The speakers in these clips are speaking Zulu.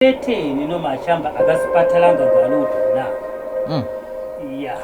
Etheni noma mhlawumbe akasiphathelanga ngalutho na? Ya.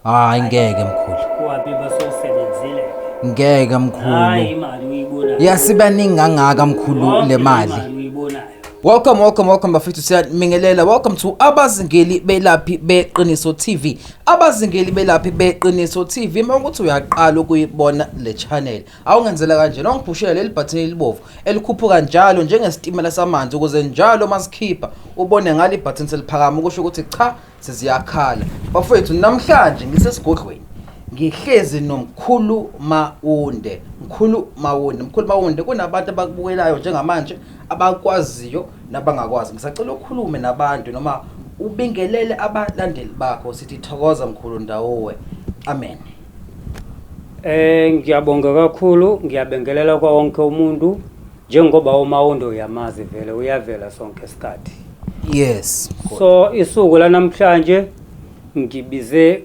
Hayi, ngeke mkhulu. Wabe basosebenzile. Ngeke Hayi, mkhulu. imali uyibonayo. Yasibaningi kangaka mkhulu Yonke le mali. Uyibonayo. Welcome, welcome, welcome bafethu, siyabingelela. Welcome to Abazingeli Belaphi Beqiniso TV. Abazingeli Belaphi Beqiniso TV, mawukuthi uyaqala ukuyibona le channel, awungenzela kanje, ungiphushela leli button elibovu elikhuphuka njalo njengesitimela samanzi, ukuze njalo masikhipha ubone ngale button seliphakama, ukusho ukuthi cha, seziyakhala. Bafethu, namhlanje ngisesigodlweni, ngihlezi nomkhulu Mawunde. Mkhulu Mawunde, mkhulu Mawunde, kunabantu abakubukelayo njengamanje, abakwaziyo nabangakwazi. Ngisacela ukhulume nabantu noma ubingelele abalandeli bakho. Sithi thokoza mkhulu, ndawowe, amen. Ngiyabonga kakhulu, ngiyabengelela kwa wonke umuntu njengoba uMawundo uyamazi vele, uyavela sonke isikhathi. Yes, mkhulu. So isuku lanamhlanje ngibize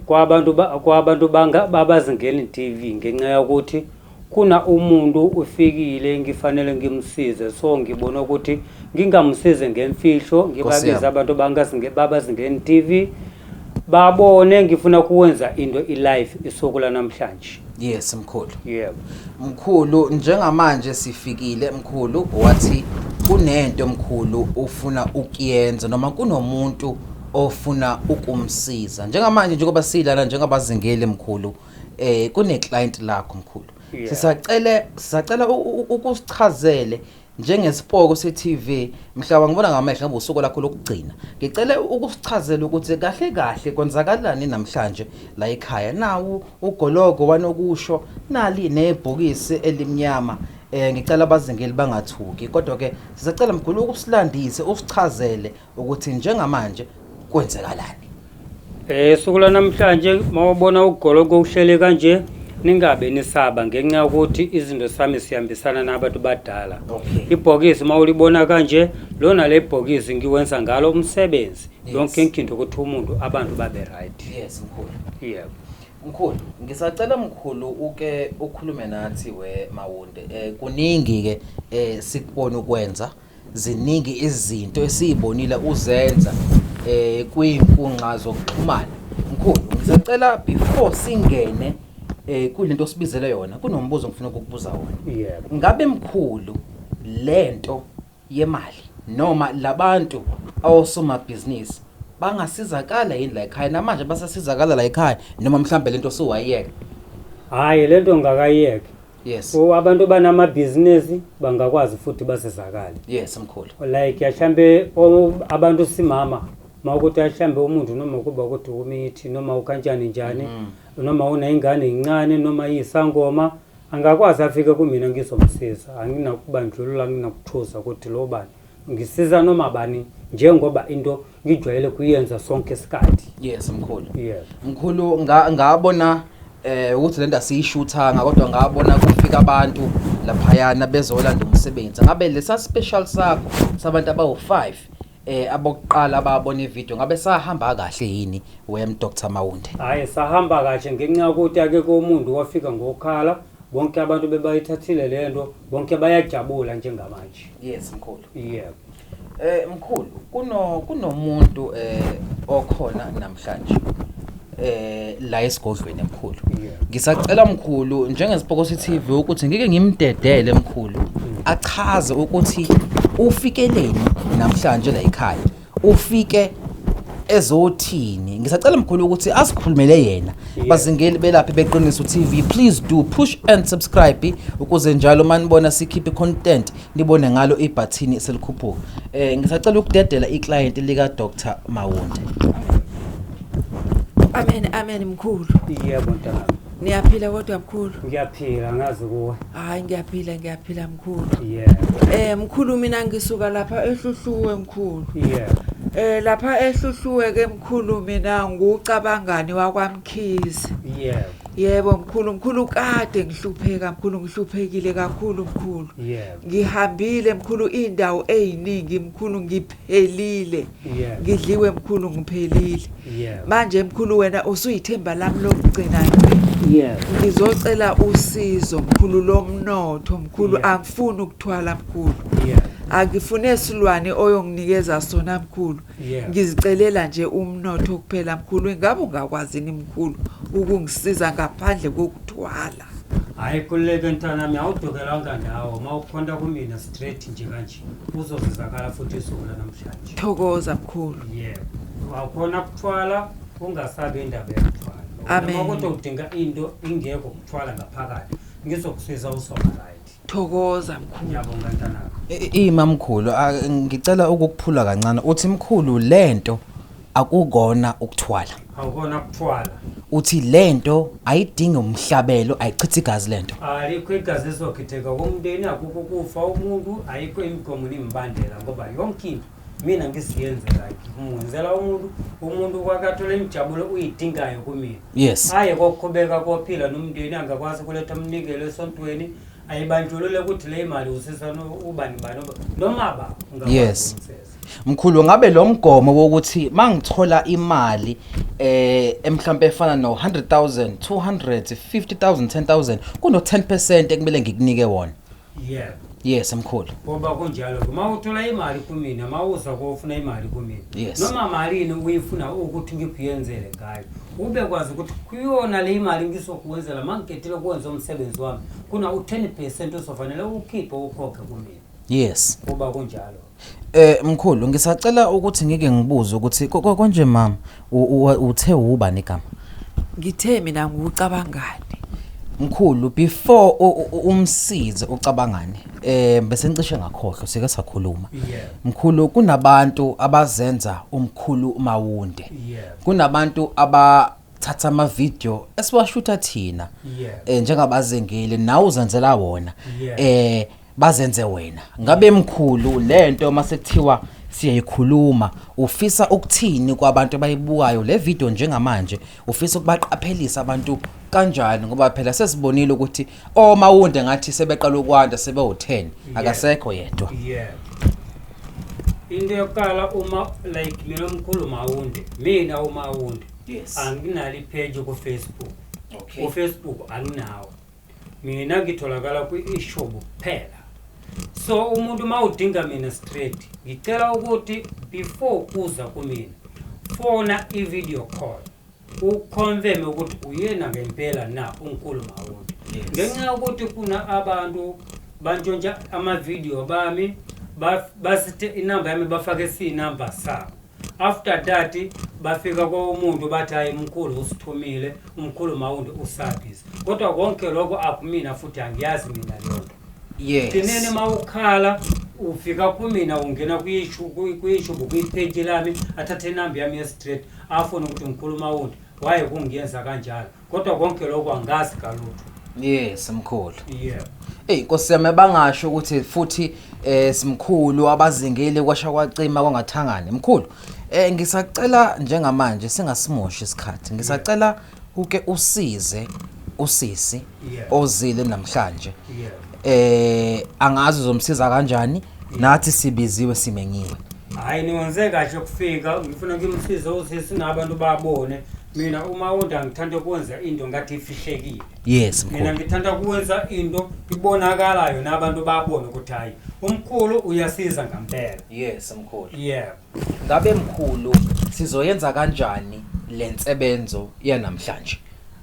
kwabantu banga babazingeli TV ngenxa yokuthi kuna umuntu ufikile, ngifanele ngimsize. So ngibona ukuthi ngingamsize ngemfihlo, ngibabize yami. abantu bangazinge babazingeni TV babone ngifuna kuwenza into i-live isuku lanamhlanje. Yes mkhulu. Yebo. Mkhulu, njengamanje sifikile mkhulu, wathi kunento mkhulu ufuna ukuyenza noma kunomuntu ofuna ukumsiza. Njengamanje njengoba silana njengabazingeli mkhulu, kune client lakho mkhulu. Sisacele, sisacela ukusichazele njengesipoko se-TV, mhlawumbe ngibona ngamehlo ngoba usuku lakho lokugcina. Ngicela ukusichazela ukuthi kahle kahle kwenzakalani namhlanje la ekhaya. Nawu ugologo wanokusho, nali nebhokisi elimnyama. Ngicela abazingeli bangathuki, kodwa ke sisacela mkhulu ukusilandise, usichazele ukuthi njengamanje kwenzekalani. Suku lanamhlanje mawubona ugologo uhlele kanje, ningabe nisaba ngenxa yokuthi izinto sami sihambisana nabantu badala. Ibhokisi mawulibona kanje, lona le bhokisi ngiwenza ngalo umsebenzi. Yonke into ukuthi umuntu abantu babe right. Yes mkhulu. Yebo. Mkhulu, ngisacela mkhulu uke ukhulume nathi we Mawunde. Kuningi ke sikubona ukwenza, ziningi izinto esizibonile uzenza kwinkundla zokuxhumana. Mkhulu, ngisacela before singene kulento osibizele yona, kunombuzo ngifuna ukukubuza wona. Yebo. Ngabe mkhulu, lento yemali noma labantu awosomabhizinisi bangasizakala yini la ekhaya namanje, basasizakala la ekhaya, noma mhlambe lento suwayiyeka? Hayi, lento ngakayiyeke. Abantu banamabhizinisi bangakwazi futhi basizakale. Yes mkhulu. Like mhlambe abantu simama mawukuthi mhlambe umuntu noma kuba ukuthi umithi noma ukanjani njani, noma unayingane incane noma yisangoma, angakwazi afike kumina ngizomsiza. Anginakubandlulula, anginakuthuza ukuthi lo bani ngisiza noma bani, njengoba into ngijwayele kuyenza sonke isikhathi. Yes mkhulu. Yebo. Mkhulu, ngabona ukuthi lento asiyishuthanga, kodwa ngabona kufika abantu laphayana bezolanda umsebenzi. Ngabe lesa special sakho sabantu abawu5 abokuqala ababona ivideo, ngabe sahamba kahle yini wem Dr Mawunde? Hayi, sahamba kahle ngenxa yokuthi akekho umuntu wafika ngokhala. Bonke abantu bebayithathile lento, bonke bayajabula njengamanje. Yes mkhulu. Yebo. Mkhulu, kunomuntu okhona namhlanje la esigodlweni mkhulu. Ngisacela mkhulu njengesipoko TV ukuthi ngike ngimdedele mkhulu, achaze ukuthi ufikeleni namhlanje la ekhaya. Ufike ezothini? Ngisacela mkhulu ukuthi asikhulumele yena. Bazingeli belaphi beqiniso TV, please do push and subscribe ukuze njalo manibona sikhiphe content nibone ngalo ibhathini selikhuphuka. Ngisacela ukudedela iclient lika Dr Mawunde. Amen, amen mkhulu. Yebo mntanami. Niyaphila kodwa mkhulu? Ngiyaphila, ngazi kuwe. Hayi, ngiyaphila, ngiyaphila mkhulu. Yebo. Mkhulu, mina ngisuka lapha eHluhluwe mkhulu. Yebo. Lapha eHluhluwe ke mkhulu, mina ngucabangani wakwaMkhize. Yebo. Yebo mkhulu, mkhulu kade ngihlupheka mkhulu, ngihluphekile kakhulu mkhulu. Yebo. Ngihambile mkhulu indawo eziningi mkhulu, ngiphelile. Ngidliwe mkhulu, ngiphelile. Yebo. Manje mkhulu, wena usuyithemba lami lokugcina nje. Yebo. Ngizocela usizo mkhulu lomnotho mkhulu. Angifuni ukuthwala mkhulu. Angifune silwane oyonginikeza sona mkhulu. Ngizicelela nje umnotho kuphela mkhulu. Ingabe ungakwazini mkhulu ukungisiza ngaphandle kokuthwala? Hhayi, khululeke mntanami, awudukelanga ndawo. Uma ukhonta kumina straight nje kanje, uzosizakala futhi isuku lanamhlanje. Thokoza mkhulu. Yebo, awukhona kuthwala, ungasabi indaba yokuthwala. Amen. Noma kodwa udinga into ingekho ukuthwala ngaphakathi, ngizokusiza usoba right. Thokoza mkhulu. Ngiyabonga mntanami. Ima mkhulu, ngicela ukukuphula kancane. Uthi mkhulu lento akukona ukuthwala. Awukona kuthwala. Uthi lento ayidingi umhlabelo, ayichithi igazi lento. Alikho igazi ezokhitheka komndeni, akukho kufa umuntu, ayikho imigomo nemibandela, ngoba yonke into mina ngisiyenzela, ngimwenzela umuntu, umuntu kwakathola imijabulo uyidingayo kumina. Aye kokuqhubeka kophila nomndeni, angakwazi ukuletha umnikelo esontweni, ayibandlulule ukuthi le imali usisa ubani bani noma ba ungakwazi ukumsiza. Mkhulu, ngabe lo mgomo wokuthi mangithola imali emhlambe efana no 100,000, 200, 50,000, 10,000, kuno 10% ekumele ngikunike wona? Yebo. Yes mkhulu. Ngoba kunjalo, uma uthola imali kumina, uma uza kofuna imali kumina, noma malini uyifuna ukuthi ngikuyenzele ngayo, ube kwazi ukuthi kuyona le imali ngizokuwenzela, uma ngikethile ukwenza umsebenzi wami, kuna u-10% uzofanele ukhiphe ukhokhe kumina. Kuba kunjalo. Mkhulu, ngisacela ukuthi ngike ngibuze ukuthi konje mama uthe ubani igama? Ngithe mina ngucabangani. Mkhulu, before umsize ucabangani, bese ngicishe ngakhohlwa sike sakhuluma. Mkhulu, kunabantu abazenza umkhulu Mawunde. Kunabantu abathatha ama video esiwashutha thina. Njengabazengile nawe uzenzela wona. Bazenze wena. Ngabe mkhulu lento mase kuthiwa siyayikhuluma, ufisa ukuthini kwabantu abayibukayo le video njengamanje? Ufisa ukubaqaphelisa abantu kanjani, ngoba phela sesibonile ukuthi oMawunde ngathi sebeqala ukwanda, sebewu10, akasekho yedwa. Into yokuqala, uma like mina omkhulu Mawunde, mina uMawunde, anginalo ipage ku Facebook. Ku Facebook anginawo. Mina ngitholakala kwi-ishobu kuphela. So umuntu mawudinga mina straight, ngicela ukuthi before kuza kumina, fona i-video call, uconfirm ukuthi uyena ngempela na unkulu Mawunde. Ngenxa yokuthi kuna abantu bantshontsha ama-video bami, basithe inamba yami bafake sinamba sabo. After that bafika komuntu bathi hayi umkhulu usithumile, umkhulu Mawunde usabhizi. Kodwa konke lokho akumina futhi angiyazi mina leyo nto. Gcineni mawukhala ufika kumina, ungena kuyishubu kuyipage lami, athathe inamba yami ye-straight, afone ukuthi ngikhuluma Mawunde, waye kungiyenza kanjalo. Kodwa konke lokho angazi kalutho. Yes mkhulu. Hey Nkosi yami, bangasho ukuthi futhi simkhulu abazingile kwasha kwacima kwangathangani. Mkhulu, ngisacela njengamanje singasimoshi isikhathi. Ngisacela uke usize usisi ozile namhlanje. Angazi uzomsiza kanjani, nathi sibiziwe simenyiwe. Hayi niwenze kahle ukufika, ngifuna ngimsize usisi nabantu babone. Mina uma unda ngithanda ukwenza into ngathi ifihlekile. Yes mkhulu. Mina ngithanda ukwenza into ibonakalayo nabantu babone ukuthi hayi umkhulu uyasiza ngempela. Yes mkhulu. Ngabe mkhulu sizoyenza kanjani lensebenzo yanamhlanje?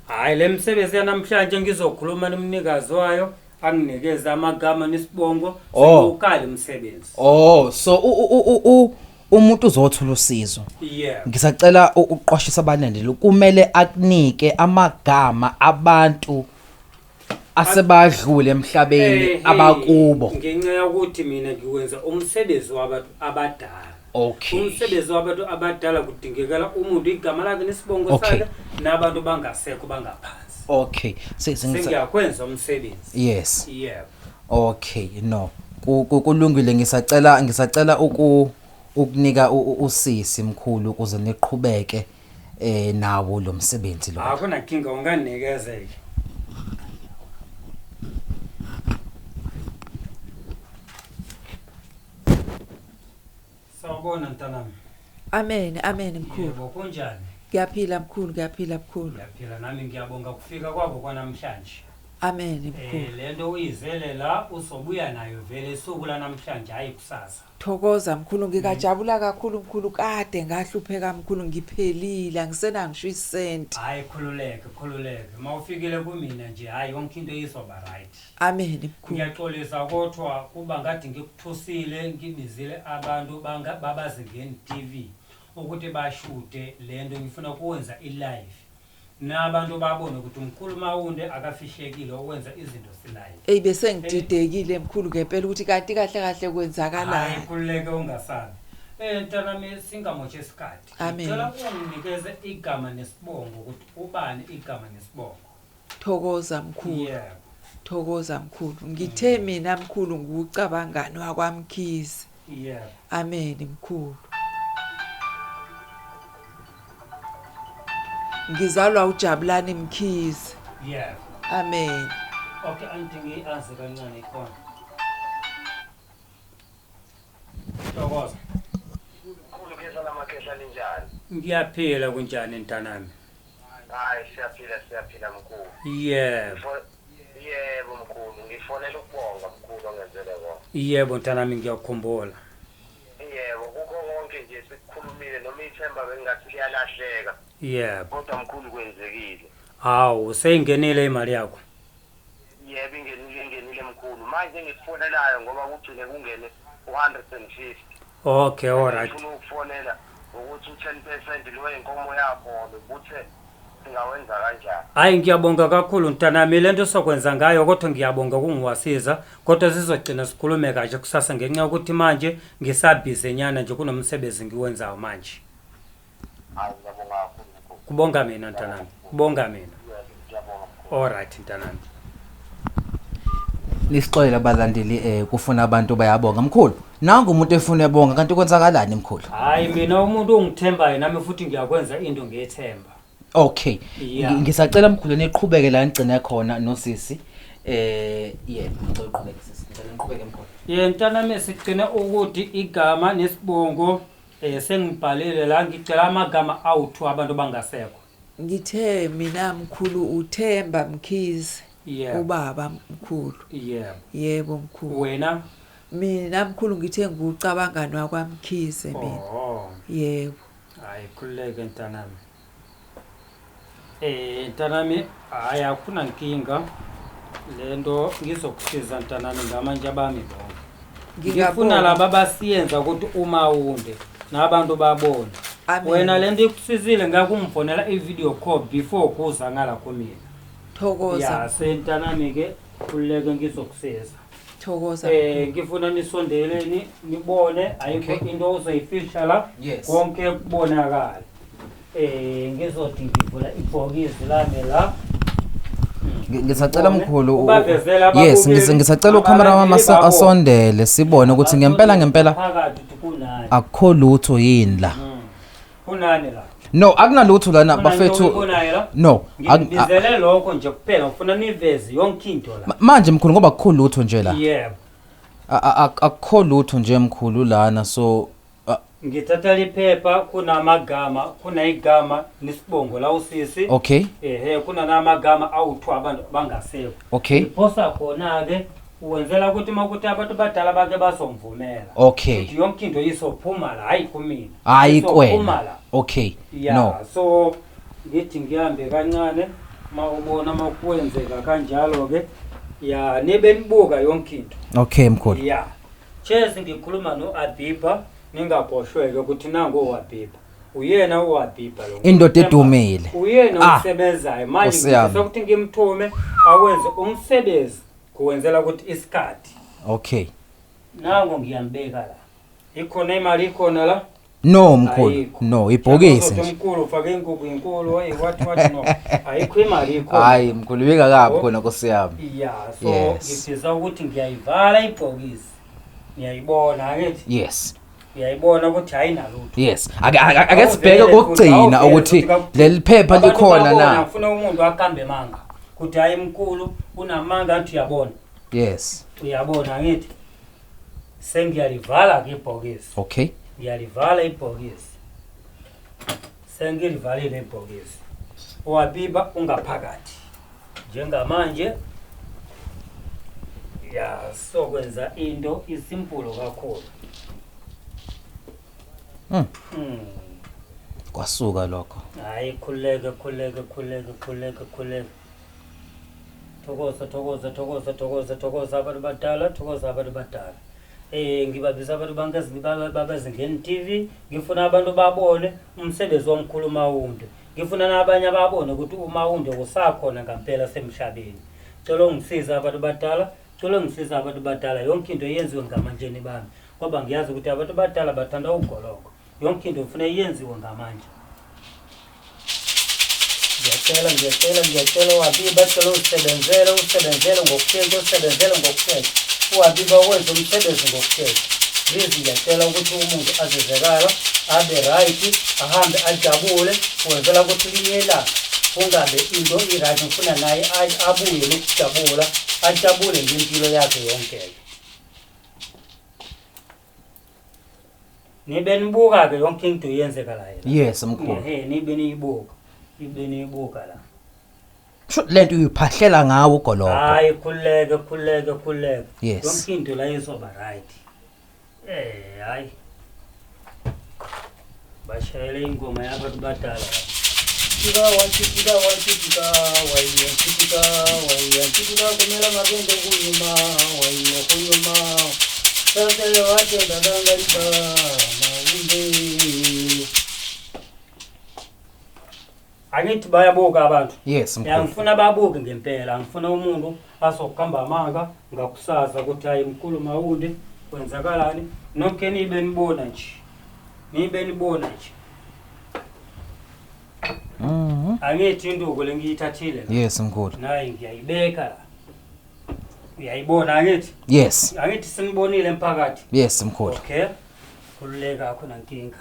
Hayi le msebenzi yanamhlanje ngizokhuluma nomnikazi wayo, anginikeze amagama nesibongo, siwuqale umsebenzi. So umuntu uzothola usizo. Ngisacela ukuqwashisa abalandeli, kumele akunike amagama abantu asebadlule emhlabeni abakubo. Ngenxa yokuthi mina ngiwenza umsebenzi wabantu abadala. Umsebenzi wabantu abadala kudingekela umuntu igama lakhe nesibongo sakhe nabantu bangasekho bangaphansi. Sengiyakwenza umsebenzi. Okay, no. Kulungile, ngisacela ukunika usisi mkhulu ukuze niqhubeke nawo lo msebenzi lo. Akho nakinga, unganikeza nje. Sawubona mntanami. Amen, amen mkhulu. Yebo, kunjani? Ngiyaphila mkhulu, ngiyaphila mkhulu. Ngiyaphila nami, ngiyabonga kufika kwakho kwanamhlanje. Amen mkhulu. Lento uyizele la uzobuya nayo vele isuku lanamhlanje, hayi kusasa. Thokoza mkhulu, ngikajabula kakhulu mkhulu, kade ngahlupheka mkhulu, ngiphelile, angisena ngisho isenti. Hayi khululeke, khululeke. Mawufikile kumina nje, hayi yonke into izoba right. Amen mkhulu. Ngiyaxolisa kodwa kuba ngathi ngikuthusile, ngibizile abantu baBazingeni TV ukuthi bashude lento, ngifuna kuwenza i-live. Nabantu babone ukuthi umkhulu Mawunde akafihlekile, owenza izinto si-live. Ey, bese ngididekile mkhulu ngempela ukuthi kanti kahle kahle Hayi kwenzakalani. Khululeke, ungasabi. Mntanami, singamoshi isikhathi. Amen. Ngicela unginikeze igama nesibongo, ukuthi ubani igama nesibongo. Thokoza mkhulu. Yebo. Thokoza mkhulu. Ngithe mina mkhulu ngucabangani wakwaMkhize. Yebo. Amen mkhulu. Ngizalwa uJabulani Mkhize. Yebo. Amen. Okay, anti ngiyazi kancane ikhona. Thokoza. Mkhulu, khehla lamakhehla, ninjani? Ngiyaphila, kunjani mntanami? Hayi, siyaphila, siyaphila mkhulu. Yebo. Yebo mkhulu, ngifonela ukubonga mkhulu ongenzele kona. Yebo mntanami, ngiyakukhumbula. Yebo, kukho konke nje sikukhulumile, noma ithemba bengingathi liyalahleka, kodwa mkhulu kwenzekile. Hawu, seyingenile imali yakho. Yebo, ingenile, ingenile mkhulu. Manje ngikufonelayo ngoba kugcine kungene u-150. Okay, all right. Ngifuna ukufonela ukuthi u-10% lo inkomo yakho ubuthe singawenza kanjani? Hayi, ngiyabonga kakhulu mntanami, lento sokwenza ngayo, kodwa ngiyabonga kungiwasiza, kodwa sizogcina sikhulume kahle kusasa ngenxa yokuthi manje ngisabhizi nyana nje, kunomsebenzi ngiwenzayo manje. Hayi, ngiyabonga kakhulu mkhulu. Kubonga mina mntanami, kubonga mina. Yebo, ngiyabonga mkhulu. All right mntanami. Nisixolela abalandeli, kufuna abantu bayabonga mkhulu. Nangu umuntu efuna uyabonga, kanti kwenzakalani mkhulu? Hayi, mina umuntu ongithembayo nami futhi ngiyakwenza into ngiyethemba. Okay. Yeah. Ngisacela mkhulu niqhubeke la nigcine khona nosisi. Yebo, ngicela uqhubeke sisi. Ngicela niqhubeke mkhulu. Ye mntanami, sigcine ukuthi igama nesibongo, sengibhalile la, ngicela amagama awu-2 abantu bangasekho. Ngithe mina mkhulu uThemba Mkhize. Ubaba mkhulu. Yebo. Yebo mkhulu. Wena? Mina mkhulu ngithe ngucabangani wakwaMkhize mina. Oh. Yebo. Hayi, khululeke mntanami. Mntanami, hayi akuna nkinga. Lento ngizokusiza mntanami ngamanje abami bonke. Ngingabonga. Ngifuna laba basiyenza ukuthi uMawunde nabantu babone. Amen. Wena lento ikusizile ngakumfonela i-video call before kuza ngala kumina. Thokoza. Ya, sentanami ke, khululeke ngizokusiza. Thokoza. Ngifuna nisondeleni nibone, ayikho into ozoyifihla la. Yes. Konke kubonakala. Ngizothi ngivula ibhokisi lami la. Ngisacela mkhulu Ubavezela Yes, ababukeli, ngisacela ucamera wami abalandeli babo. asondele sibone ukuthi ngempela ngempela phakathi ukuthi kunani. Akukho lutho yini la? Kunani la? No, akunalutho lana Kunani bafethu. okubonayo la? No, Ngibizele lokho nje kuphela, ngifuna niveze yonke into la. Manje mkhulu ngoba akukho lutho nje la. Yebo. Akukho lutho nje mkhulu lana, so Ngithatha liphepha, kunamagama, kuna igama nesibongo la usisi. Okay. Ehe, kuna namagama awu2 abantu bangasekho. Okay. Ngiphosa khona ke uwenzela ukuthi makuthi abantu badala bake bazomvumela. Okay. Ukuthi yonke into izophuma la, hayi kumina. Hayi Izophuma kuwena. la. Okay. Yeah, No. so ngithi ngihambe kancane mawubona makwenzeka kanjalo ke. Ya, nibe nibuka yonke into. Okay mkhulu. Yeah. Cheers, ngikhuluma noAbiba, ningakhohlweke ukuthi nangu uAbiba. Uyena uAbiba lo. Indoda edumile. Uyena Ah. osebenzayo. Manje Nkosi yami. ngifisa ukuthi ngimthume awenze umsebenzi kuwenzela ukuthi isikhathi. Okay. Nangu ngiyambeka la. Ikhona imali, ikhona la? No mkhulu. Ayikho. No, ibhokisi Uzothi nje. Umkhulu ufake inkukhu inkulu, hey what what no. Ayikho imali ikhona. Hayi mkhulu, ibingakabi Oh. khona Nkosi yami. Yeah, so Yes. ngifisa ukuthi ngiyayivala ibhokisi. Ngiyayibona angithi? Yes. Ngiyayibona ukuthi ayinalutho. Yes. Ake sibheke Awuvele futhi, kokugcina awuvele ukuthi futhi kakuthi leli phepha abantu likhona babona, na. Ngifuna umuntu akambe manga. Kuthi hayi mkhulu unamanga, athi uyabona. Yes. Uyabona angithi? Sengiyalivala ke ibhokisi. Okay. Ngiyalivala ibhokisi. Sengilivalile ibhokisi. Wabiba ungaphakathi. Njengamanje ya sokwenza into isimpulo kakhulu. Kwasuka lokho. Hayi khululeke khululeke khululeke khululeke khululeke. Thokoza thokoza thokoza thokoza thokoza abantu badala, thokoza abantu badala. Ngibabiza abantu babezingeni TV, ngifuna abantu babone umsebenzi omkhulu uMawunde. Ngifuna nabanye ababone ukuthi uMawunde usakhona ngempela semhlabeni. Cela ungisize abantu badala, cela ungisize abantu badala, yonke into yenziwe ngamandleni bami. Ngoba ngiyazi ukuthi abantu badala bathanda ugoloko. Yonke into ufuna yenziwe ngamandla. Ngiyacela, ngiyacela, ngiyacela wabiba, cela usebenzele, usebenzele ngokushesha, usebenzele ngokushesha. Wabiba wenze umsebenzi ngokushesha. Please ngiyacela ukuthi umuntu azizekala, abe right, ahambe ajabule, wenzela ukuthi linye ilanga kungabe into i-right, ngifuna naye abuye nokujabula, ajabule ngempilo yakhe yonke. Nibe nibuka ke yonke into iyenzeka la yena. Yes mkhulu. Ehe, nibe niyibuka. Nibe niyibuka la. Sho lento uyiphahlela ngawo ugoloko. Hayi khululeke khululeke khululeke. Yes. Yonke into la izoba right. Hayi. Bashayele ingoma yabantu badala. Tika wantika wantika wayantika wayantika kumela magendo kunyuma waya kunyuma. Sasele wathi ndangaliba mawunde. Angithi bayabuka abantu. Yes mkhulu. Ngifuna babuke ngempela, ngifuna umuntu azokuhamba amanga ngakusasa ukuthi hayi mkhulu Mawunde kwenzakalani. Nonke nibe nibona nje. Nibe nibona nje. Angithi induku lengiyithathile la. Yes mkhulu. Nayi ngiyayibeka la. Uyayibona angithi? Yes. Angithi sinibonile emphakathi. Yes mkhulu. Okay. Khululeka akho nankinga.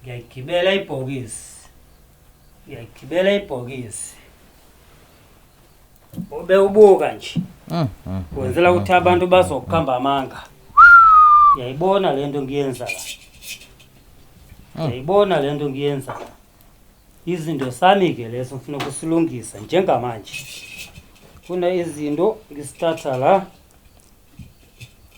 Ngiyayigibela ibhokisi. Ngiyayigibela ibhokisi. Ube ubuka nje. Wenzela ukuthi abantu bazokuhamba amanga. Uyayibona lento ngiyenza la. Uyayibona lento ngiyenza la. Izinto sami ke leso ngifuna ukusilungisa njengamanje. Kuna izinto ngisithatha la.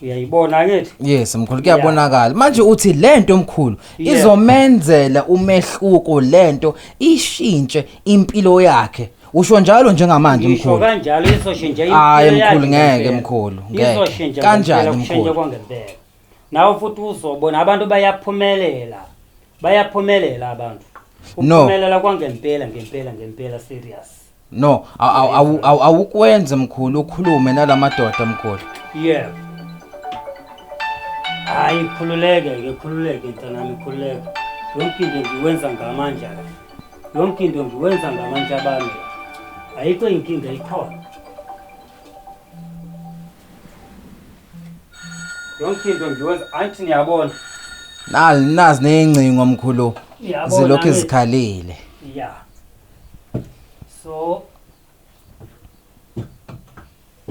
Uyayibona angithi? Yes mkhulu kuyabonakala. Manje uthi lento mkhulu izomenzela umehluko lento ishintshe impilo yakhe. Usho njalo njengamanje mkhulu. Ngisho kanjalo izoshintsha impilo yakhe. Hayi mkhulu ngeke mkhulu ngeke. Kanjani mkhulu? Kwangempela. Nawe futhi uzobona abantu bayaphumelela. Bayaphumelela abantu. Uphumelela kwangempela ngempela ngempela serious. No, awukwenze mkhulu ukhulume nalamadoda mkhulu. Yebo. Hayi khululeke ke khululeke mntanami khululeke. Yonke into ngiwenza ngamandla la. Yonke into ngiwenza ngamandla bami. Ayikho inkinga ikhona. Yonke into ngiwenza angithi niyabona. Nazi neyingcingo mkhulu. Zilokhu izikhalile. Yeah. So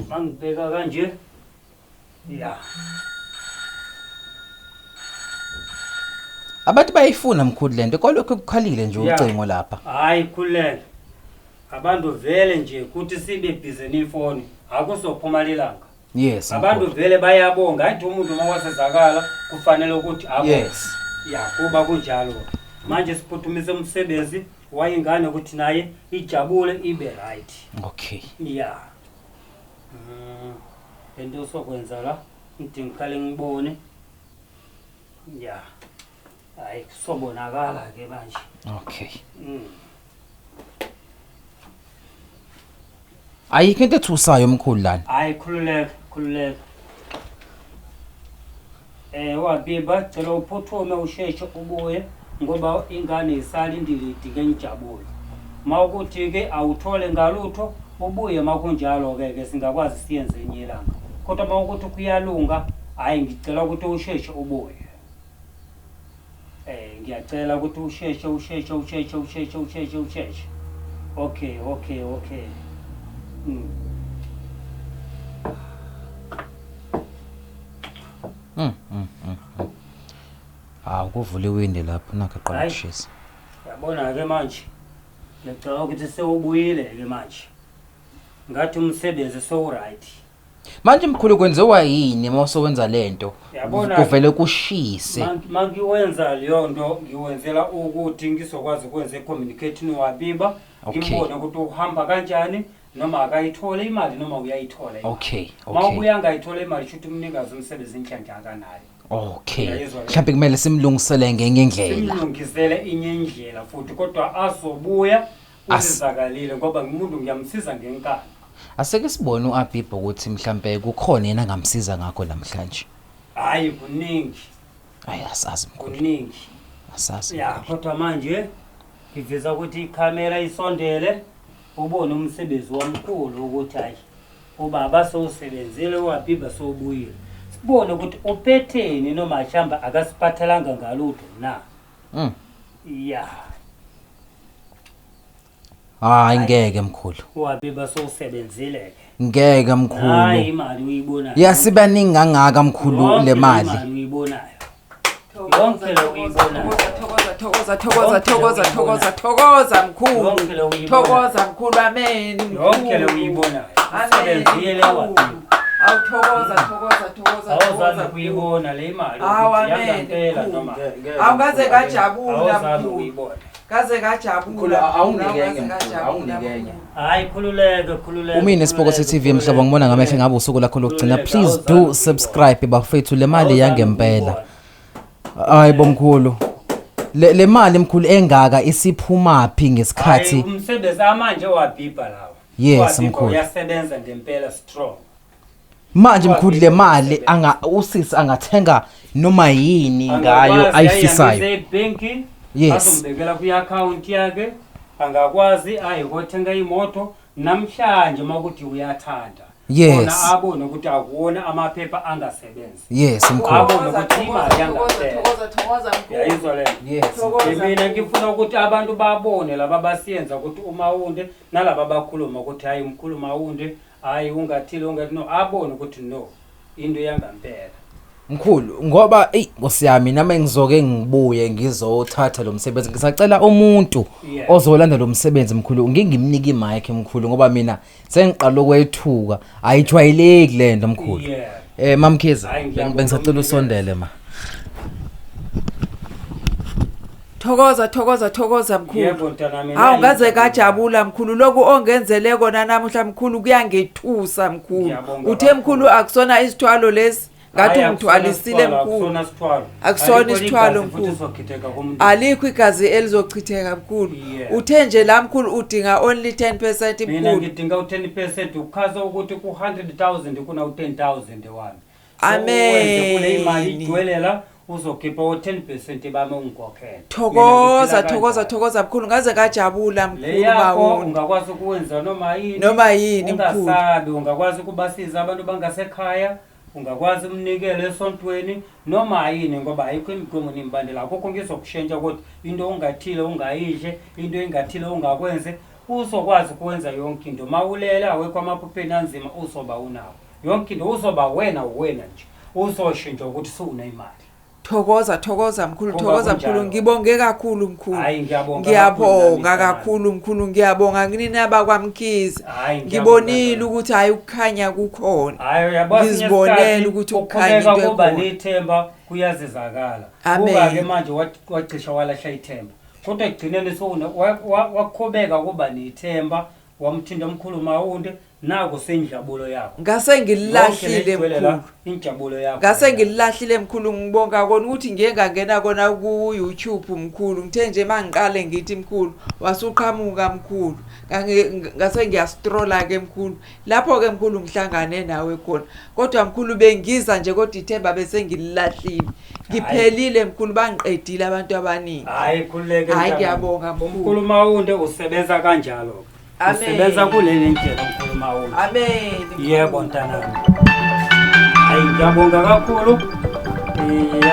mangibheka kanje. Yeah. Abantu bayifuna mkhulu lento kolokho kukhalile nje ucingo lapha. Hayi khululeke. Abantu vele nje kuthi sibe busy nefoni akusophuma lelanga. Yes. Abantu vele bayabonga athi umuntu uma wasezakala kufanele ukuthi abonge. Yes. Ya kuba kunjalo. Manje siphuthumise umsebenzi wayingane ukuthi naye ijabule ibe right. Okay. Yeah. Lento sokwenza la ngidingiqale ngibone. Yeah. Hayi kusobonakala ke manje. Okay. Ayikho into ethusayo mkhulu lana. Hayi khululeka khululeka. Wabiba cela uphuthume usheshe ubuye ngoba ingane isalindile idinga injabulo. Mawukuthi ke awuthole ngalutho ubuye makunjalo ke ke singakwazi siyenze enye ilanga. Kodwa mawukuthi kuyalunga hayi ngicela ukuthi usheshe ubuye. Ngiyacela ukuthi usheshe usheshe usheshe usheshe usheshe usheshe. Okay okay okay. Hawu. Awukuvula iwindi lapho nakho aqala Hhayi. ukushisa. Yabona-ke manje, ngiyacabanga ukuthi sewubuyile-ke manje. Ngathi umsebenzi sowuright. Manje mkhulu kwenziwa yini uma usewenza lento? Yabona- Kuvele kushise. Mangiwenza leyo nto ngiwenzela ukuthi ngizokwazi ukwenza i-communicate noWabiba ngibone ukuthi uhamba kanjani noma akayithole imali noma uyayithola imali. Okay. Uma ubuya angayithola imali shuthi umnikazi umsebenzi inhlanhla akanayo. Okay. Uyayizwa le? Mhlawumbe kumele simlungisele ngenye indlela. Simlungisele inye indlela futhi kodwa azobuya usizakalile ngoba ngimuntu ngiyamsiza ngenkani. Aseke sibone uAbib ukuthi mhlambe kukhona yena angamsiza ngakho namhlanje. Hayi kuningi. Hayi asazi mkhulu. Kuningi. Asazi. Ya kodwa manje ngiveza ukuthi ikhamera isondele ubone umsebenzi wamkhulu ukuthi hayi ubaba sowusebenzile uAbiba sowubuyile. Sibone ukuthi uphetheni noma mhlawumbe akasiphathelanga ngalutho na. Ya. Hayi ngeke mkhulu. UAbiba sowusebenzile ke. Ngeke mkhulu. Hayi imali uyibonayo. Yasibaningi kangaka mkhulu Yonke le mali. imali uyibonayo. Yonke le uyibonayo. Thokoza thokoza thokoza thokoza thokoza thokoza mkhulu. Yonke le uyibonayo. Thokoza mkhulu amen. Yonke le uyibonayo. Amen. Usebenzile uAbiba. Awu thokoza thokoza thokoza Awuzazi thokoza. kuyibona le imali Awu, ukuthi amen, yangempela mkhulu. noma Awu kaze kajabula awuzazi mkhulu. ukuyibona. Kaze kajabula. Mkhulu, awungikenye, Kaze mkhulu, kajabula, awungikenye. mkhulu. Hayi khululeke khululeke. Umini Sipoko TV mhlobo ngibona ngamehlo ngabe usuku lakho lokugcina. Please do subscribe bafethu le mali yangempela. Hayi bomkhulu. Le mali mkhulu engaka isiphuma phi ngesikhathi? Umsebenzi amanje wabhibha lawa. Yes, Wabhibha, mkhulu. Uyasebenza ngempela strong. Manje mkhulu le mali anga usisi angathenga noma yini ngayo ayifisayo. Ebhenki. Yes. Azombekela kwi-account yakhe angakwazi aye kothenga imoto namhlanje makuthi uyathanda. Yes. Khona abone ukuthi akuwona amaphepha angasebenzi. Yes mkhulu. Abone ukuthi imali yangaphela. Thokoza thokoza mkhulu. Uyayizwa le nto? Yes. Thokoza. Mina ngifuna ukuthi abantu babone laba basiyenza ukuthi uMawunde nalaba bakhuluma ukuthi hayi mkhulu Mawunde hayi ungathile ungathi no abone ukuthi no into yangampela. Mkhulu ngoba ey Nkosi yami nami ngizoke ngibuye ngizothatha lo msebenzi ngisacela umuntu ozolanda lo msebenzi mkhulu ngingimnike imic mkhulu ngoba mina sengiqala ukwethuka ayijwayeleki lento mkhulu. Mamkhize bengisacela usondele ma. Thokoza thokoza thokoza mkhulu. Yebo mntanami. Hawu ngaze kajabula mkhulu lokhu ongenzele kona namuhla mkhulu kuyangithusa mkhulu. Uthe mkhulu akusona isithwalo lesi. Ngathi ungithwalisile mkhulu. Akusona isithwalo mkhulu. Alikho igazi elizochitheka mkhulu. Uthe nje la mkhulu udinga only 10% mkhulu. Mina ngidinga u10% ukhaza ukuthi ku 100,000 kuna u10,000 wami. Amen. Kule imali igcwelela uzokhipha u10% bami ungikhokhele. Thokoza thokoza thokoza mkhulu ngaze kajabula mkhulu bawo. Ungakwazi ukwenza noma yini. Noma yini mkhulu. Ungasabi ungakwazi ukubasiza abantu bangasekhaya. Ungakwazi umnikelo esontweni noma yini ngoba ayikho imigomo nemibandela akukho ngizokushintsha ukuthi into ongathile ungayidle into engathile ungakwenze uzokwazi ukwenza yonke into mawulele awekho amaphupheni anzima uzoba unawo yonke into uzoba wena nje uzoshintsha ukuthi sunemali. Thokoza thokoza mkhulu thokoza mkhulu ngibonge kakhulu mkhulu. Ngiyabonga kakhulu mkhulu ngiyabonga nginina bakwaMkhize. Ngibonile ukuthi hayi ukukhanya kukhona. Ngizibonele ukuthi ukukhanya into kuba nethemba kuyazizakala. Kuba ke manje wacisha walahla ithemba. Kodwa ekugcineni sowuna waqhubeka kuba nethemba wamthinta mkhulu Mawunde naku senjabulo yakho. Ngase ngilahlile mkhulu. Injabulo yakho. Ngase ngilahlile mkhulu ngibonga kona ukuthi ngiye ngangena kona ku YouTube mkhulu. Ngithe nje mangiqale ngithi mkhulu wasuqhamuka mkhulu. Ngase ngiyastrola ke mkhulu. Lapho ke mkhulu ngihlangane nawe khona. Kodwa mkhulu bengiza nje kodwa ithemba bese ngilahlile. Ngiphelile mkhulu bangiqedile abantu abaningi. Hayi khululeke. Hayi ngiyabonga mkhulu. Mkhulu Mawunde usebenza kanjalo. Usebenza kuleli ndlela mkhulu Mawunde. Amen. Yebo mntanami. Hayi ngiyabonga kakhulu.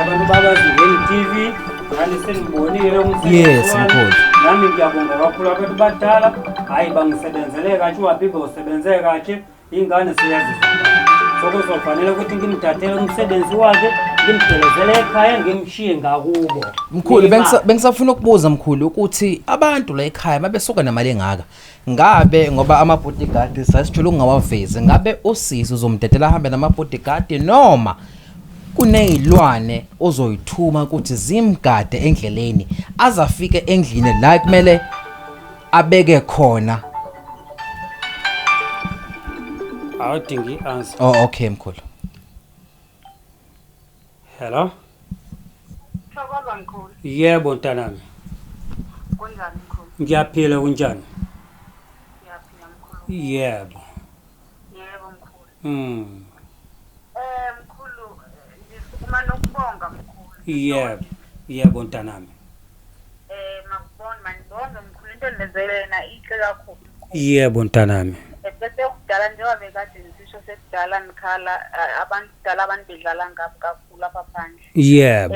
Abantu babaZingeli TV nani senibonile umsebenzi. Yes mkhulu. Nami ngiyabonga kakhulu abantu badala. Hayi bangisebenzele kahle uWabiba usebenze kahle ingane siyazizwa. Sokuzofanele ukuthi ngimthathele umsebenzi wakhe Ngimphelezele ekhaya, ngimshiye ngakubo. Mkhulu, bengisafuna ukubuza mkhulu ukuthi abantu la ekhaya mabesuka nemali engaka, ngabe ngoba ama-bodyguard sasijwayele ukungawavezi, ngabe usisi uzomdedela ahambe nama-bodyguard noma kuney'lwane ozoyithuma ukuthi zimgade endleleni aze afike endlini la kumele abeke khona? Awudingi i-answer. Oh, okay mkhulu. Hello. Thokoza mkhulu. Yebo mntanami. Kunjani mkhulu? Ngiyaphila, kunjani? Ngiyaphila mkhulu. Yebo. Yebo mkhulu. Mkhulu, ngisukuma nokubonga mkhulu. Yebo. Yebo mntanami. Makubona manibonge mkhulu, into enenzele yena inhle kakhulu mkhulu. Yebo mntanami. Bese kudala njengoba bekade nisisho, sekudala nikhala, abantu kudala abantu bedlala ngabo kakhulu apha phandle. And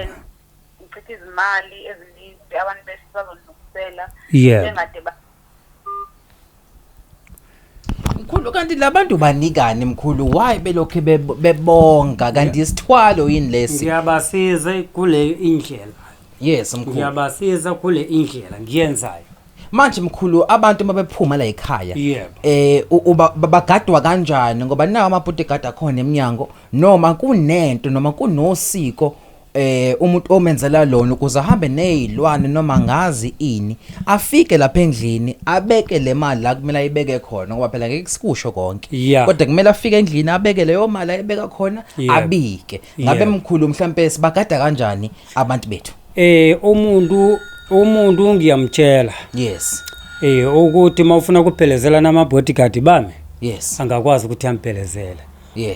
ngichitha izimali ezininzi, abantu bese bazonilungisela bengade ba Mkhulu, kanti labantu banikani mkhulu? Why belokhu bebonga kanti isithwalo yini lesi? Ngiyabasiza kule indlela. Yes mkhulu. Ngiyabasiza kule indlela ngiyenzayo. Manje mkhulu, abantu mabephuma la ekhaya, bagadwa kanjani, ngoba nawo ama-bodyguard akhona eminyango, noma kunento noma kunosiko umuntu omenzela lona ukuze ahambe nezilwane noma ngazi ini, afike lapha endlini abeke le mali la kumele ayibeke khona, ngoba phela ngeke sikusho konke, kodwa kumele afike endlini abeke leyo mali ayibeka khona, abike? Ngabe mkhulu, mhlambe sibagada kanjani abantu bethu? Umuntu ngiyamtshela ukuthi mawufuna kuphelezela nama bodyguard bami, angakwazi ukuthi amphelezele.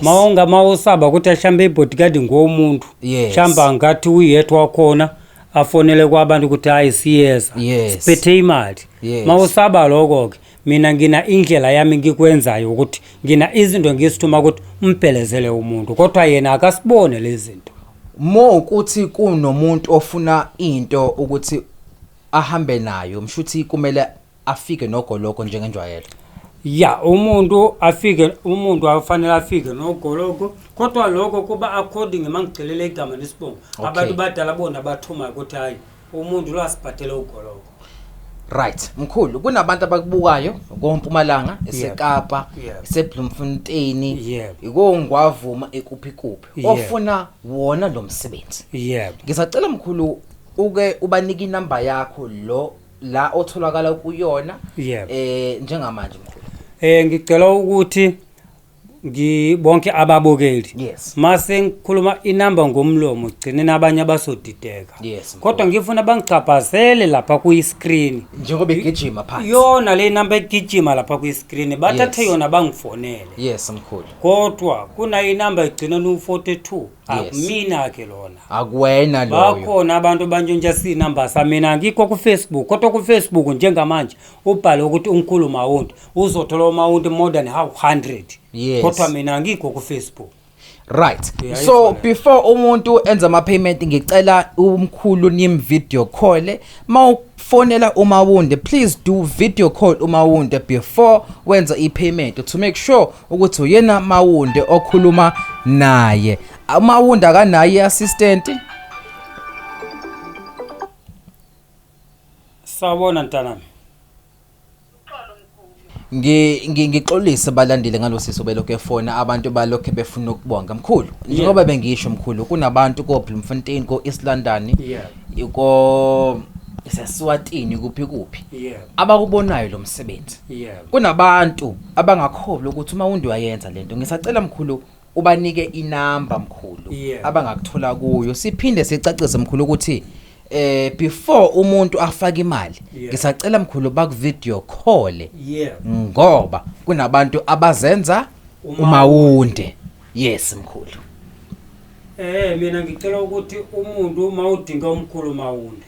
Mawunga mawusaba ukuthi ahlambe i-bodyguard ngomuntu, mhlawumbe ngathi uyedwa wakhona, afonele kwabantu ukuthi hayi, siyeza, siphethe imali. Mawusaba lokho ke, mina ngina indlela yami ngikwenzayo ukuthi ngina izinto ngisithuma ukuthi umphelezele umuntu, kodwa yena akasibone lezi zinto. Mo ukuthi kunomuntu ofuna into ukuthi ahambe nayo, mshuthi kumele afike nogoloko njengenjwayelo? Ya, umuntu afike, umuntu afanele afike nogoloko, kodwa lokho kuba according mangicelele igama nesibongo. Abantu badala bona bathuma ukuthi hayi, umuntu lo asibhadele ugoloko. Right mkhulu, kunabantu abakubukayo koMpumalanga, eseKapa, eseBloemfontein, ikongwavuma, ekuphi kuphi, ofuna wona lo msebenzi. Ngisacela mkhulu uke ubanike inamba yakho lo la otholakala kuyona njengamanje mkhulu. Ngicela ukuthi ngibonke ababukeli. Mase ngikhuluma inamba ngomlomo, gcine nabanye abasodideka. Kodwa ngifuna bangichaphazele lapha kuyi-screen. Njengoba igijima phansi. Yona le namba egijima lapha kwi-screen, bathathe yona bangifonele. Yes mkhulu. Kodwa kuna inamba igcina no-42, akumina ke lona. Akuwena loyo. Bakhona abantu bantshontsha sinamba samina, angikho ku-Facebook, kodwa ku-Facebook njengamanje ubhale ukuthi umkhulu Mawunti, uzothola uMawunti more than how 100. Kodwa mina angikho ku-Facebook. Right, so before umuntu enza ama payment, ngicela umkhulu nim video call. Mawufonela uMawunde, please do video call uMawunde before wenza i-payment to make sure ukuthi uyena Mawunde okhuluma naye. UMawunde akanayo i-assistant. Sawubona mntanami. Ngixolise balandile ngalosiso belokhu efona, abantu balokhu befuna ukubonga mkhulu. Njengoba bengisho mkhulu, kunabantu ko Bloemfontein, ko East London, ko seswatini, kuphi kuphi, abakubonayo lo msebenzi. Kunabantu abangakholwa ukuthi uMawunde uyayenza lento. Ngisacela mkhulu ubanike inamba mkhulu abangakuthola kuyo, siphinde sicacise mkhulu ukuthi before umuntu afake imali, ngisacela mkhulu baku video call, ngoba kunabantu abazenza uMawunde. Yes mkhulu. Mina ngicela ukuthi umuntu uma udinga umkhulu Mawunde,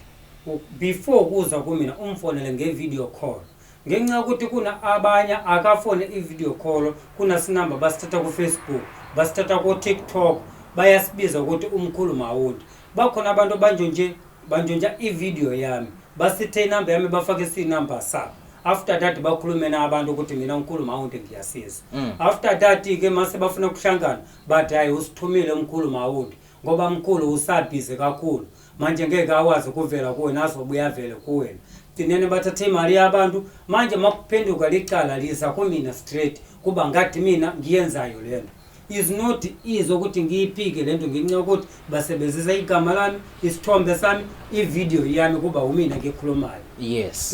before kuza kumina umfonele nge-video call, ngenxa yokuthi kuna abanye akafone i-video call, kunasinamba basithatha ku-Facebook, basithatha ku-TikTok, bayasibiza ukuthi umkhulu Mawunde. Bakhona abantu bantshontshe bantshontsha i-video yami, basithe inamba yami, bafake isinamba sabo. After that bakhulume nabantu ukuthi mina umkhulu Mawunde ngiyasiza. After that ke mase bafuna ukuhlangana, bathi hayi, usithumile umkhulu Mawunde. Ngoba mkhulu usabhizi kakhulu manje, ngeke awazi ukuvela kuwena, azobuya avele kuwena. Gcinene bathathe imali yabantu. Manje makuphenduka licala lisa kumina straight, kuba ngathi mina ngiyenzayo lento. Is not easy ukuthi ngiyiphike lento ngenxa yokuthi basebenzisa igama lami, isithombe sami, ividiyo yami, kuba umina ngikhulumayo.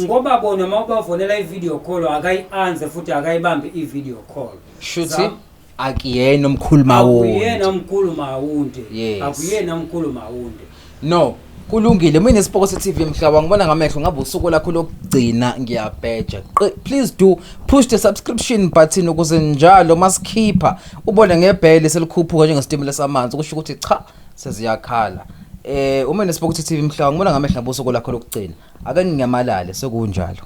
Ngoba bona uma ubafonela i-video call akayi-answer, futhi akayibambi i-video call. Shuthi akuyena umkhulu Mawunde. Akuyena umkhulu Mawunde. Akuyena umkhulu Mawunde. No, kulungile. Mina isipoko se-TV, mhlaba ngibona ngamehlo ngabe usuku lakho lokugcina, ngiyabheja. Please do push the subscription button ukuze njalo masikhipha ubone ngebhele selikhuphuka njengesitimela samanzi, kusho ukuthi cha, seziyakhala. Uma nesipoko se-TV, mhlaba ngibona ngamehlo ngabe usuku lakho lokugcina. Ake nginyamalale sekunjalo.